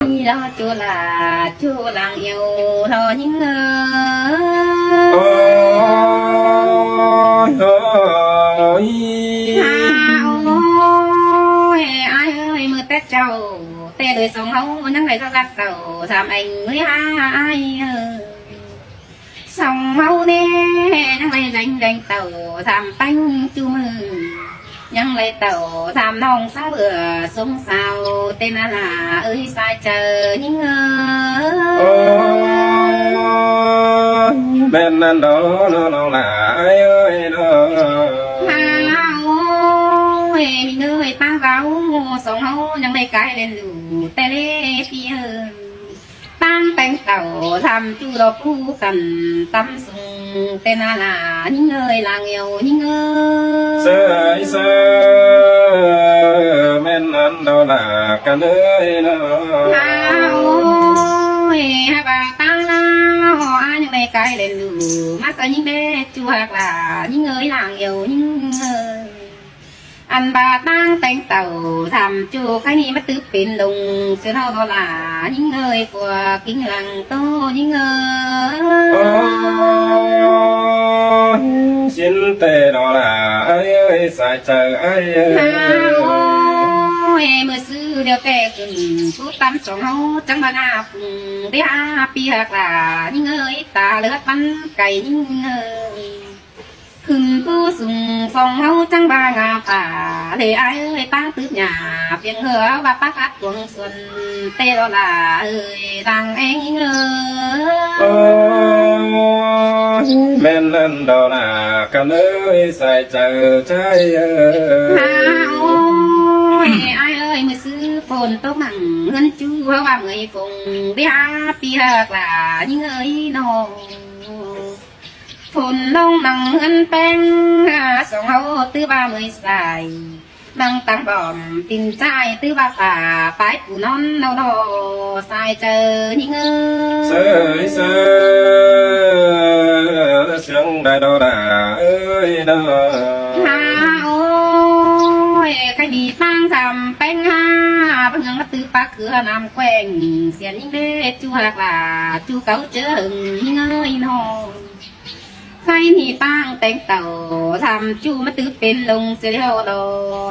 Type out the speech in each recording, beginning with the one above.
ລໍຈູລາ ຈູລາງອຽວລໍຍິງເອີຍ. ໂອ້ຍ ໂອ້ຍ ອາ ໂອ້ຍ ອ້າຍເອີຍ ມື້ແຕ່ເຈົ້າ ແຕ່ໂດຍສອງເຮົາຍັງໄດ້ສັກເຕົ້າ ສາມແອງເອີຍ ອ້າຍເອີຍ. ສອງເຮົາແນ່ ຍັງໄດ້ແດງແດງເຕົ້າ ສາມແປງຈູມື ຍັງໄດ້ເຕົ້າ ສາມນ້ອງສັງເບືອ ສົງສາວ ເຕນາລາເອີຍ ສາຍເຈີຍິງເອີຍ. ໂອ້ຍ ແມ່ນນັ້ນດອກນ້ອງຫຼ້າເອີຍເນາະ. ຫາ ໂອ້ຍ ມີເນີຍຕາເບົາ ສອງເຮົາຍັງໄດ້ກາຍເລນດູ ແຕ່ເລປີເອີຍ. ຕັ້ງແຕ່ງເຕົ້າ ສາມຈູລອບຄູ່ກັນ ຕຳສຸງ ເຕນາລາຍິງເອີຍ ລາງອຽວຍິງເອີຍ. ເຊີຍ ເຊີຍ ແມ່ນອັນດອລາກັນເອີຍເນາະ. ຫາ ໂອ້ຍ ຫາກວ່າຕັ້ງລາວ ອາຍັງໄດ້ກາຍເລນດູ ມາສະຍິງເດຈູຮັກຫຼ້າ ຍິງເອີຍ ລາງອຽວຍິງເອີຍ. ອັນບາດນາງແຕ່ງເຕົ້າ ສາມຈູໄຄນີ້ມາຕຶບເປັນດົງ ເສືອເຮົາດອລາຍິງເອີຍ ພວກກິງຫຼັງໂຕຍິງເອີຍ. ໂອ້ຍ ຊິນເຕດອລາອ້າຍເອີຍ ສາຍໃຈອ້າຍເອີຍ. ຫາ ໂອ້ຍ ມື້ຊື່ດຽວແຕ່ຂຶ້ນ ຜູ້ຕຳສອງເຮົາ ຈັ່ງວ່າໜ້າຟຸງ ໄດ້ຫາປີຮັກຫຼ້າຍິງເອີຍ ຕາເລືອດມັນໄກ່ຍິງເອີຍ. ຂຶ້ນຜູ້ສູງສອງເຮົາ ຈັ່ງວ່າງາຟ້າ ເດອ້າຍເອີຍ ຕາຕຶບຫຍ້າ ພຽງເຮືອວ່າປາກັດກວງສ່ວນ ເຕດອລາເອີຍ ລາງແອງເອີຍ. ໂອ້ຍ ແມ່ນນັ້ນດອລາກັນເອີຍ ສາຍໃຈໃຈເອີຍ. ຫາ ໂອ້ຍ ອ້າຍເອີຍ ມື້ຊື່ຝົນຕົກໜັງ ເຮືອນຈູເຮົາວ່າເມື່ອຍຝົງ ໄດ້ຫາປີຮັກຫຼ້າຍິງເອີຍນ້ອງ. ຝົນລົງໜັງເຮືອນແປ້ງ ສອງເຮົາຕື້ວ່າເມື່ອຍສາຍ ນັ່ງຕັ້ງບອມຕີນຈາຍ ຕື້ວ່າປ່າປາຍປູນອນເນົາດອ ສາຍເຈີຍິງເອີຍ. ເຊີຍ ເຊີຍ ສຽງໄດ້ດອລາເອີຍເນາະ. ຫາ ໂອ້ຍ ໃຄມີຕັ້ງສາມແປ້ງຫາ ເພິ່ນຍັງມາຕື້ປາກເຄືອນ້ຳແຂວງ ສຽງຍິງເດຈູຮັກຫຼ້າ ຈູເກົ່າເຈີຍິງເອີຍນ້ອງ. ໃຄມີຕັ້ງແຕ່ງເຕົ້າ ສາມຈູມາຕື້ເປັນລົງ ເສຍແລ້ວດອ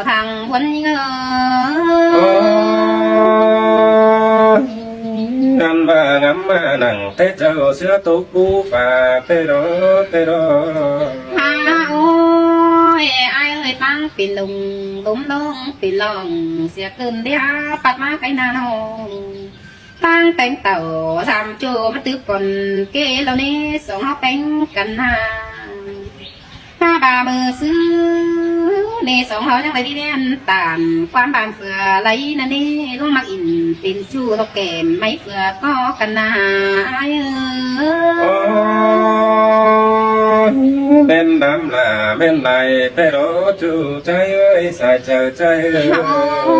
ທາງຫົນຍິງເອີຍ. ໂອ້ຍ ອັນວ່າງາມມານັ່ງ ແຕ່ເຈົ້າເສືອຕົກປູຝາ ເຕດອ ເຕດອ. ຫາ ໂອ້ຍ ອ້າຍເອີຍ ຕັ້ງເປັນດົງ ລົມລົງເປັນລ່ອງ ເສຍເກີນເດຫາ ປັດມາໄກໜ້ານ້ອງ. ຕັ້ງແຕ່ງເຕົ້າ ສາມໂຈມາຕຶບກ່ອນເກລາເນ ສອງເຮົາແປງກັນຫາ ຫາບາມືຊື້ເນ ສອງເຮົາຍັງໄດ້ດີແນນຕານ ຄວາມບານເຟືອໄຫຼນະເນ ລົງມັກອິນເປັນຈູ່ ດອກແກ້ມໄມ້ເຟືອກໍກັນນາ ອ້າຍເອີຍ. ໂອ້ຍ ແມ່ນດຳລະແມ່ນໄຫຼແຕ່ລໍຈູ່ ໃຈເອີຍ ສາຍເຈົ້າໃຈເອີຍ. ໂອ້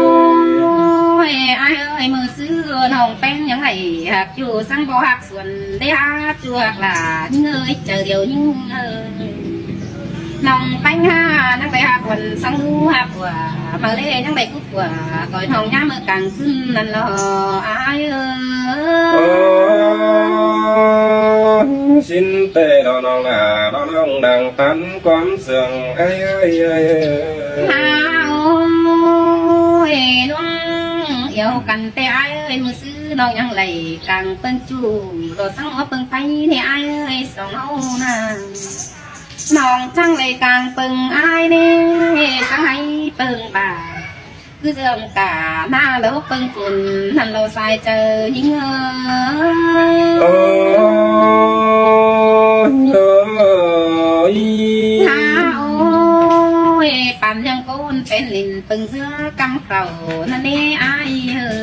ຍ ອ້າຍເອີຍ ມື ຊື້ນ້ອງແປ້ງຍັງໄດ້ຮັກຢູ່ ສັງບໍ່ຮັກສວນໄດ້ຫາຈວກຫຼານເອີຍ ເຈົ້າດຽວຍິງເອີຍ ນ້ອງແປ້ງຫານັກໄດ້ຮັກວັນສັງຮູ້ຮັກວ່າ ມາເລຍັງໄດ້ກຸດກວ່າ ຕ່ອຍຫ້ອງຍາມມື້ກາງຄືນນັ້ນລອ ອ້າຍເອີຍ. ໂອ້ຍ ຊິນເຕລໍນ້ອງຫຼ້າ ລໍນ້ອງດັງຕັນຄວາມເຊື່ອງ ອ້າຍເອີຍ ອ້າຍເອີຍ. ຫາ ໂອ້ຍ ນ້ອງອຽວກັນແຕ່ອ້າຍເອີຍ ມື້ ນ້ອງຍັງໄຫຼກາງເປິງຈູ່ ໂລດສັງຫົວເປິງໄຟເນ ອ້າຍເອີຍ ສອງເຮົານາ ນ້ອງຈັ່ງໄຫຼກາງເປິງອ້າຍເນ ສັງໃຫ້ເປິງບາດ ຄືເລື່ອງກາໜ້າໂລກເປິງຝົນ ຫັ້ນໂລສາຍເຈີຍິງເອີຍ. ໂອ້ຍ ໂອ້ຍ ຫາ ໂອ້ຍ ປານຍັງໂກນເປັນຫຼິ້ນເປິງເສືອກຳເຂົ້ານັ້ນເນ ອ້າຍເອີຍ.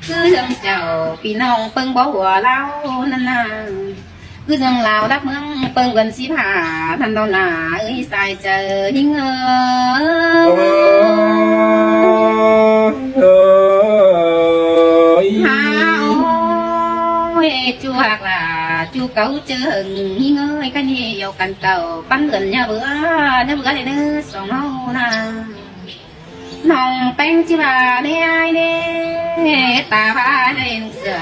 ຄືເລື່ອງເຈົ້າພີ່ນ້ອງເປິງບໍ່ຫົວລາວນັ້ນນາ ຄືເລື່ອງລາວດັກເມືອງເປິງເດືອນສິບຫ້າ ຫັ້ນດອກນາເອີຍ ສາຍເຈີຍິງເອີຍ. ໂອ້ຍ ໂອ້ຍ ຫາ ໂອ້ຍ ຈູ່ຮັກຫຼ້າ ຈູ່ເກົ່າເຈີຍິງເອີຍ ກະນີ້ຢອກກັນເກົ່າ ປັນເດືອນຢ່າເບື່ອ ຢ່າເບື່ອເດີ ສອງເຮົານາ ນ້ອງແປ້ງຈິວ່າເນ ອ້າຍເນ ຕາພາໄດ້ນຸ່ງເສື້ອ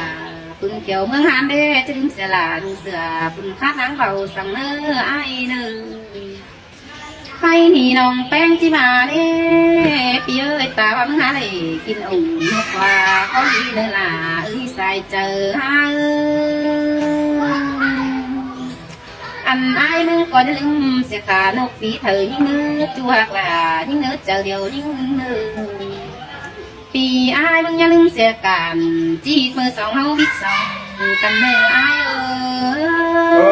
ປຶ້ງແກ້ວເມືອງຫານເດ້ ຈະລືມເສຍລະນຸ່ງເສື້ອ ປຶ້ງຄາດນາງເວົ້າສັງເນີອ້າຍເນີ. ໄຟນີ້ນ້ອງແປ້ງຈິມາເດ້ ປີເອີຍ ຕາວ່າມຶງຫາໄດ້ກິນອົງນົກວ່າ ຂໍດີເນີຫຼ້າເອີຍ ສາຍໃຈເອີຍ. ອັນອ້າຍມຶງກໍຢ່າລືມເສຍຂ້ານົກປີເທີຍິງເນີ ຈູຮັກຫຼ້າຍິງເນີ ເຈົ້າດຽວຍິງເນີ. ປີອ້າຍມຶງຢ່າລືມເສຍການ ຈີບມືສອງເຮົາບິດສອງກັນເນີອ້າຍເອີຍ. ໂອ້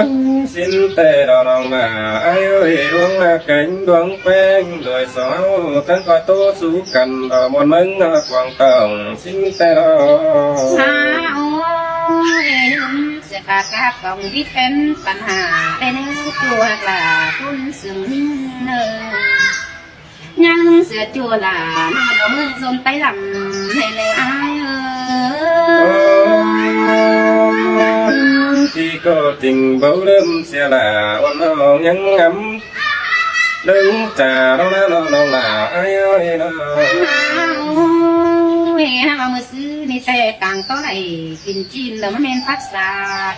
ຍ ສິນແຕ່ດອກນ້ອງຫຼ້າອ້າຍເອີຍ ດວງໜ້າແກງດວງແປ້ງ ໂດຍສອງເຮົາທັງກໍໂຕສູ້ກັນ ດອກມ່ວນເມືອງນາກວາງເຕົ່າ ສິນແຕ່ດອກ ຫາ ໂອ້ຍ ເສຍກາດກາດກອງວິດເປັນປັນຫາ ແຕ່ເນີຕົວກະຄຸນເຊິ່ງເນີ. ຍັງເສຍຈົວລາ ມາດອກເມືອງຊົນໄປລຳໃຫ້ແລອ້າຍເອີຍ. ທີ່ກໍຈິງເບົາເລີ່ມເສຍລາ ອ່ອນນ້ອງຍັງງຳ ເດີງຈານ້ອງນານ້ອງລາອ້າຍເອີຍນາ. ໂອ້ຍ ຫາວ່າມື້ຊືນີ້ແຕ່ກາງກໍໄດ້ກິນຈີນ ແລ້ວມາແມ່ນຜັກສາ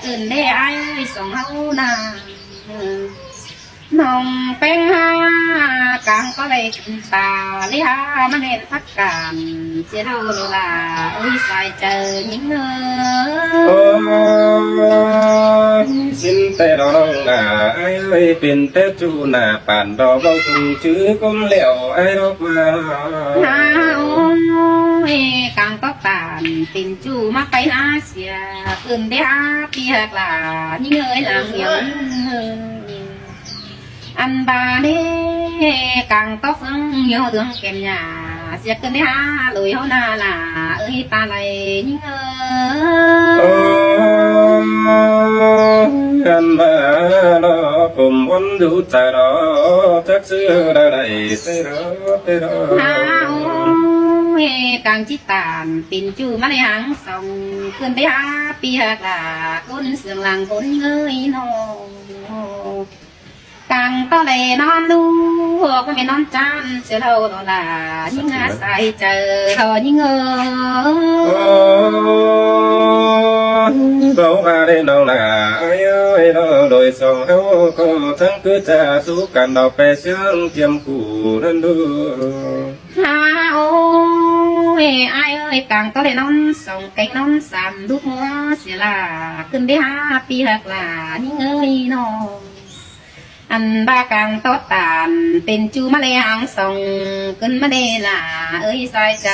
ເອີ້ນແດ່ອ້າຍເອີຍ ສອງເຮົານາ. ນ້ອງແປ້ງຫາກາງກໍໄດ້ກິນປາ ເລີຍຫາມາແມ່ນຜັກການ ເສຍເຮົາໂລລາເອີຍ ສາຍໃຈຍິງເອີຍ. ໂອ້ຍ ສິນແຕ່ດອກນ້ອງລາອ້າຍເອີຍ ເປັນແຕ່ຈູໜ້າປານດອກເວົ້າຈຸງຈື່ກົ້ມແລ້ວອ້າຍດອກວ່າ. ຫາ ໂອ້ຍ ກາງກໍປານເປັນຈູມາໄປຫາເສຍ ເອີ້ນແດ່ຫາປີຮັກຫຼ້າຍິງເອີຍ ລາງຫຽວຍິງເອີຍ. ອັນບາເດກາງກໍເຟືອງໂຍເດືອງແກ່ນຫຍ້າ ສຽກຂຶ້ນໄດ້ຫາໂລຍເຮົານາຫຼ້າເອີຍ ປາໄຫຼຍິງເອີຍ. ໂອ້ຍ ອັນບາເນາະ ຜົມວົນຢູ່ໃຈເນາະ ຈັກຊື່ໄດ້ໄດ້ເຕເນາະ ເຕເນາະ. ຫາ ໂອ້ຍ ກາງຈິຕານ ເປັນຈູມາໃນຫາງສ່ອງ ຂຶ້ນໄດ້ຫາປີຮັກຫຼ້າ ຄົນເຊື່ອງຫຼັງຄົນເງີຍເນາະ. ກາງກໍໄດ້ນອນດູ ກໍແມ່ນນອນຈານເສຍເຫຼົ່າໂລລາ ຍິງຫາສາຍໃຈເຮົາຍິງເອີຍ. ໂອ້ຍ ເວົ້າວ່າໄດ້ນ້ອງຫຼ້າອ້າຍເອີຍເນາະ ໂດຍສອງເຮົາກໍທັງຄືຈະສູ້ກັນດອກແປເຊື່ອງຈຽມຄູ່ນັ້ນດູ. ຫາ ໂອ້ຍ ອ້າຍເອີຍ ກາງກໍໄດ້ນອນສອງ ໄກ່ນອນສາມ ດູຫົວເສຍລາ ຂຶ້ນໄດ້ຫາປີຮັກຫຼ້າຍິງເອີຍເນາະ. ອັນບາກາງຕໍ່ຕານ ເປັນຈູມາແລຫາງສ່ອງ ຂຶ້ນມາເດລາເອີຍ ສາຍໃຈ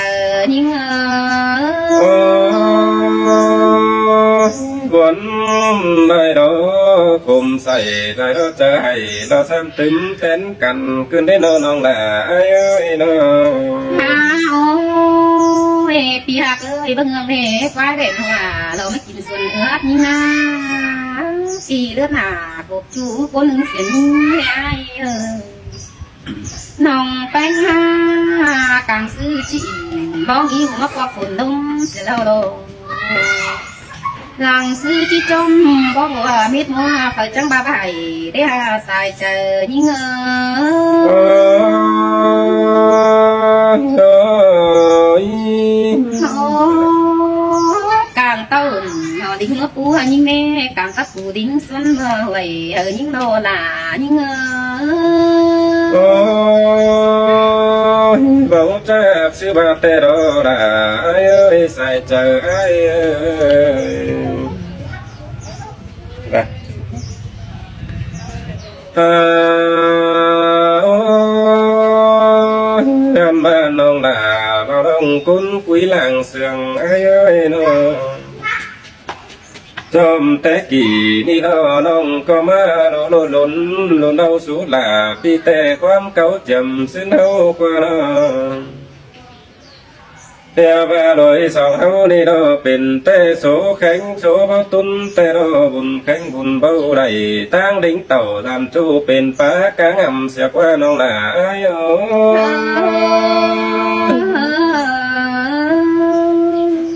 ຍິງເອີຍ. ໂອ້ຍ ບວນໄດ້ດອກ ຄົມໃສ່ໄດ້ດອກ ຈະໃຫ້ລາວສາມຕື່ມແທນກັນ ຂຶ້ນໄດ້ເນາະນ້ອງຫຼ້າອ້າຍເອີຍເນາະ. ຫາ ໂອ້ຍ ປີຮັກເອີຍ ເບິ່ງເຮືອງເດ ຄວາຍເດນຫົວ ລາວມາກິນສ່ວນເອືອດນີ້ນາ ປີເລືອດໜາ ກົບຈູຄົນເສຍມີອ້າຍເອີຍ. ນ້ອງແປ້ງຫາກາງຊື້ຈີນ ມອງຫິວມາກວັກຝົນລົງເສຍແລ້ວໂລ ຫຼັງຊື້ຈີຈົມ ບໍ່ວ່າມິດຫົວ ໃຜຈັ່ງບາບໃຫ້ໄດ້ຫາສາຍໃຈຍິງເອີຍ. ໂອ້ຍ ໂອ້ຍ ກາງເຕົ້າ ເຮົາລິງເມືອປູຫາຍິງແນ່ ກາງກັບປູລິງສວນເມືອຫ້ວຍ ເອີ ຍິງໂລລາຍິງເອີຍ. ໂອ້ຍ ເວົ້າຈາກຊື່ວ່າແຕ່ໂລລາອ້າຍເອີຍ ສາຍໃຈອ້າຍເອີຍ. ນະ ອາ ໂອ້ຍ ຍາມບ້ານນ້ອງຫຼ້າ ເວົ້ານ້ອງກຸນຄຸຍລ່າງເຊື່ອງອ້າຍເອີຍເນາະ. ຈອມແຕ່ກີ້ນີ້ເນາະ ນ້ອງກໍມາເນາະ ລຸນ ລຸນເຮົາສູ່ຫຼ້າ ມີແຕ່ຄວາມເກົ່າຈຳຊື່ນເຮົາກວ່າເນາະ. ແຕ່ວ່າໂດຍສອງເຮົານີ້ເນາະ ເປັນແຕ່ໂສແຂງໂສບໍ່ຕຸນແຕ່ເນາະ ບຸນແຂງບຸນເບົາໄດ້ ທາງເດັງເຕົ້າສາມໂຈເປັນປາກາງອຳ ສຽກວ່ານ້ອງຫຼ້າອ້າຍໂອ.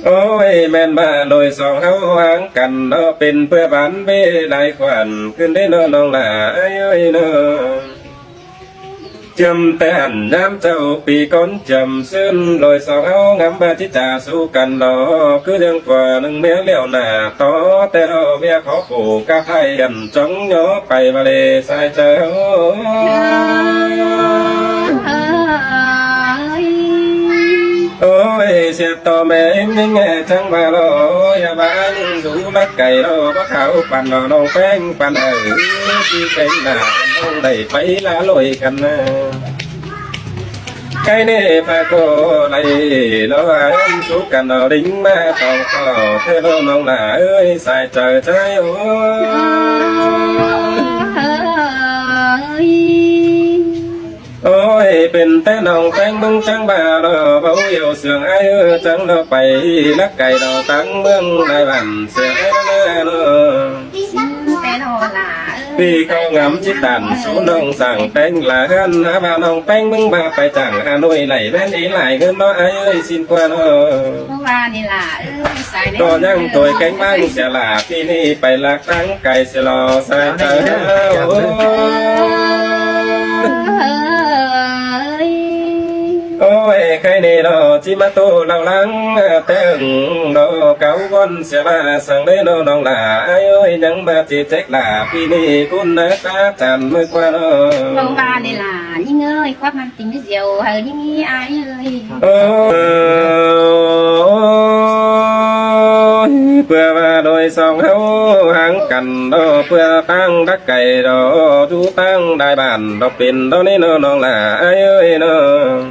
ໂອ້ຍ ແມ່ນບ້ານໂດຍສອງເຮົາຫາງກັນເນາະ ເປັນເພື່ອບ້ານເວຫຼາຍຂວັນ ຂຶ້ນໄດ້ເນາະນ້ອງຫຼ້າອ້າຍເອີຍເນາະ. ຈຳແຕ່ອັນຍາມເຈົ້າປີກ່ອນຈຳຊື່ນ ໂດຍສອງເຮົາງາມວ່າຊິຈາສູ່ກັນດອກ ຄືຈັ່ງກວ່າໜຶ່ງແມ່ນແລ້ວໜ້າ ຕໍ່ແຕ່ເຮົາເວຍຂໍຜູ້ກັບໃຫ້ກັນ ຈົ່ງຍໍໄປວ່າເລສາຍເຈົ້າ. ໂອ້ຍ ເສຍຕໍ່ແມ່ຍິງຈັ່ງວ່າລໍ ຢ່າວ່າອັນຢູ່ລັກໄກ່ລໍ ບໍ່ເຂົ້າປັນລໍ ນ້ອງແປ້ງປັນເອີຍ ຊິເປັນໜ້ານ້ອງໄດ້ໄປລະລອຍກັນນາ ໄກ່ເນພາໂກໄລລໍ ອັນສູ່ກັນລໍ ລິງມາຕ້ອງຂໍເທີນ້ອງຫຼ້າເອີຍ ສາຍເຈົ້າເຈົ້າ. ໂອ້ຍ ໂອ້ຍ ເປັນແຕ່ນ້ອງແປ້ງມຶງຈັ່ງວ່າລໍ ເວົ້າເຍົວເຊື່ອງອ້າຍເອີຍ ຈັ່ງເຮົາໄປລັກໄກ່ລໍ ຕັ້ງເມືອງໃນບ້ານເຊື່ອງອ້າຍເອີຍ. ແຕ່ລໍຫຼ້າເອີຍ ພີ່ເຂົາງາມຊິຕານສູ່ນ້ອງສ້າງແຕ່ງລະຫັ້ນ ຫາວ່ານ້ອງແປ້ງມຶງວ່າໄປຈ້າງຫາໜ່ວຍໄຫຼ ແມ່ນອີຫຼາຍເງິນເນາະອ້າຍເອີຍ ສິ້ນກວ່າເນາະ ເພາະວ່ານີ້ຫຼ້າເອີຍ ສາຍແນວ ກໍຍັງໂຕຍແກ້ງບ້າງເສຍຫຼ້າ ປີນີ້ໄປລັກຕັ້ງໄກເສຍລໍ ສາຍເຈົ້າ. ໂອ້ຍ ໂອ້ຍ ໄຄນີ້ເນາະ ຊິມາໂຕເລົ່າຫຼັງແຕ່ງເນາະ ເກົ່າວອນເສຍຫຼ້າ ສັງເດເນາະນ້ອງຫຼ້າເອີຍ ຍັງມາຈີເຈັກຫຼ້າ ປີນີ້ຄຸນໜ້າຕາຈັນເມືອກວ່າເນາະ ເວົ້າວ່ານີ້ຫຼ້າ ຍິງເອີຍ ຄວັກນ້ຳຕິງດຽວ ເຮີຍິງອີອ້າຍເອີຍ. ໂອ້ຍ ເພື່ອວ່າໂດຍສອງເຮົາຫ່າງກັນດອກ ເພື່ອຕ່າງດັກໄກດອກ ຢູ່ຕ່າງດາຍບ້ານດອກ ເປັນດອກນີ້ເນາະ ນ້ອງຫຼ້າອ້າຍເອີຍເນາະ.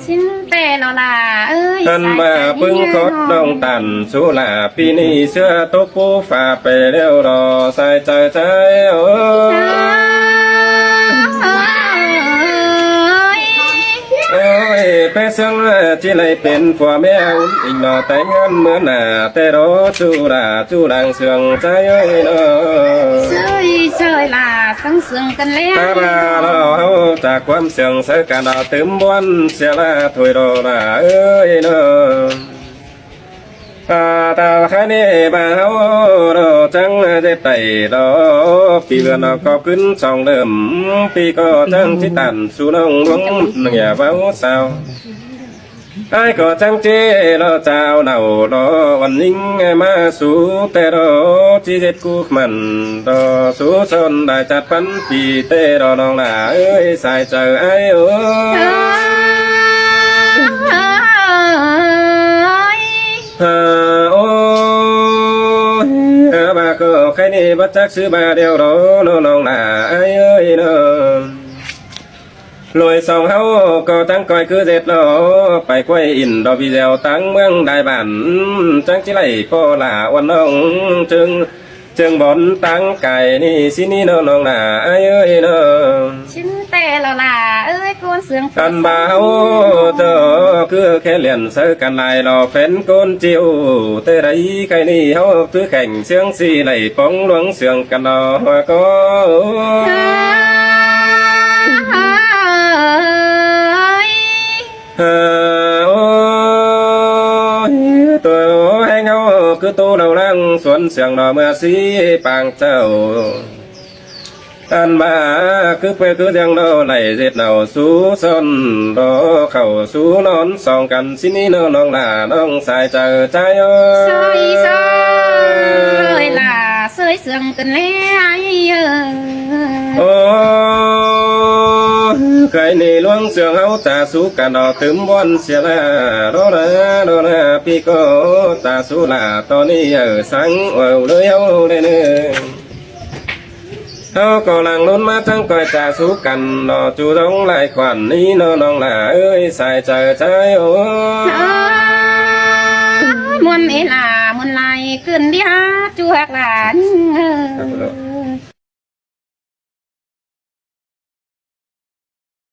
ຊິນແຕ່ລໍຫຼ້າເອີຍ ອັນວ່າປຶງຄອດນ້ອງຕັນສຸລາ ປີນີ້ເສື້ອຕົກພູຟ້າໄປແລ້ວດອກ ສາຍເຈົ້າເຈົ້າ. ໂອ້ຍ ແປເຊິ່ງວ່າຊິໄດ້ເປັນຜົວເມຍອຸ່ນອີກເນາະ ແຕ່ງງານເມື່ອໜ້າແຕ່ດອກ ຈຸລາຈຸລາງເຊື່ອງໃຈເອີຍເນາະ ເຊີຍເຊີຍຫຼ້າ ສັງເຊື່ອງກັນແລ້ວ ຖ້າວ່າເຮົາຈາກຄວາມເຊື່ອງໃສກັນດອກ ຕື່ມບ່ອນເສຍລະຖ້ວຍດອກຫຼ້າເອີຍເນາະ. ອາ ຕາລະຄາເນບາເຮົາເນາະ ຈັ່ງເຮັດໄດ້ດອກ ປີເດືອນດອກກອບຂຶ້ນສອງເລີ່ມ ປີກໍຈັ່ງຊິຕັນສູ່ນ້ອງຫຼວງເນຍເວົ້າສາວ ອ້າຍກໍຈັ່ງເຈເນາະ ຈາວເນົ່າເນາະ ວັນຍິງມາສູ່ແຕ່ເນາະ ຊິເຮັດກູ່ມັນເນາະ ສູ່ຊົນໄດ້ຈັດປັນປີແຕ່ເນາະ ນ້ອງຫຼ້າເອີຍ ສາຍເຈົ້າອ້າຍໂອ. ເອີ ໂອ້ຍ ເອີ ບາກໍໄຄນີ້ບໍ່ຈັກຊື່ບາດຽວດອກເນາະ ນ້ອງຫຼ້າເອີຍເນາະ ລວຍສອງເຮົາກໍຈັ່ງກ້ອຍຄືເຈັດເນາະ ໄປກ້ວຍອິນດອກບີແດວ ຕ່າງເມືອງໃດບ້ານ ຈັ່ງຊິໄດ້ພໍລະອວນນ້ອງ ຈຶ່ງ ຈຶ່ງບ່ອນຕ່າງກາຍນີ້ ຊິນີ້ເນາະ ນ້ອງຫຼ້າເອີຍເນາະ. ຊິນແຕ່ລະຫຼ້າເອີຍ ກວນເຊື່ອງ ອັນບ່າວເຈົ້າຄືແຄ່ລຽນໃສ່ກັນຫຼາຍ ລໍແຟນກົນຈິ້ວ ແຕ່ໃດໄຄນີ້ເຮົາຖືແຂ່ງ ເຊື່ອງຊິໄດ້ປອງຫຼວງເຊື່ອງກັນເນາະ ວ່າກໍ ເອີຍ ໂອ້ຍ ໂຕແຮງເຮົາຄືໂຕເລົ່າຫຼັງສວນເຊື່ອງເນາະ ເມື່ອສີປາງເຈົ້າ ອັນມາຄືເປີຄືຈັ່ງເນາະ ໄດ້ເຮັດເນົ່າສູ່ຊົນເນາະ ເຂົ້າສູ່ນອນສອງກັນ ຊິນີ້ເນາະ ນ້ອງຫຼ້ານ້ອງສາຍເຈົ້າ ໃຈເອີຍ ເຊີຍເຊີຍຫຼ້າ ເຊີຍເຊື່ອງກັນແລ້ວ ໂອ້ຍ ໄຄນີ້ຫຼວງເຊື່ອງເຮົາຈາສູ່ກັນເນາະ ຕື່ມບ່ອນເສຍລະ ໂດລາ ໂດລາ ປີກໍຈາສູ່ລະ ຕອນນີ້ເອີ ສັງເອີ ເລີຍເອົາເລີຍເນີ ເຮົາກໍຫຼັງລຸນມາຈັ່ງກ້ອຍຈາສູ່ກັນເນາະ ຈູດອງລາຍຂວັນນີ້ເນາະ ນ້ອງຫຼ້າເອີຍ ສາຍໃຈໃຈໂອ. ມ່ວນເອລາ ມ່ວນລາຍຂຶ້ນເດ ຈູຮັກຫຼານເອີ.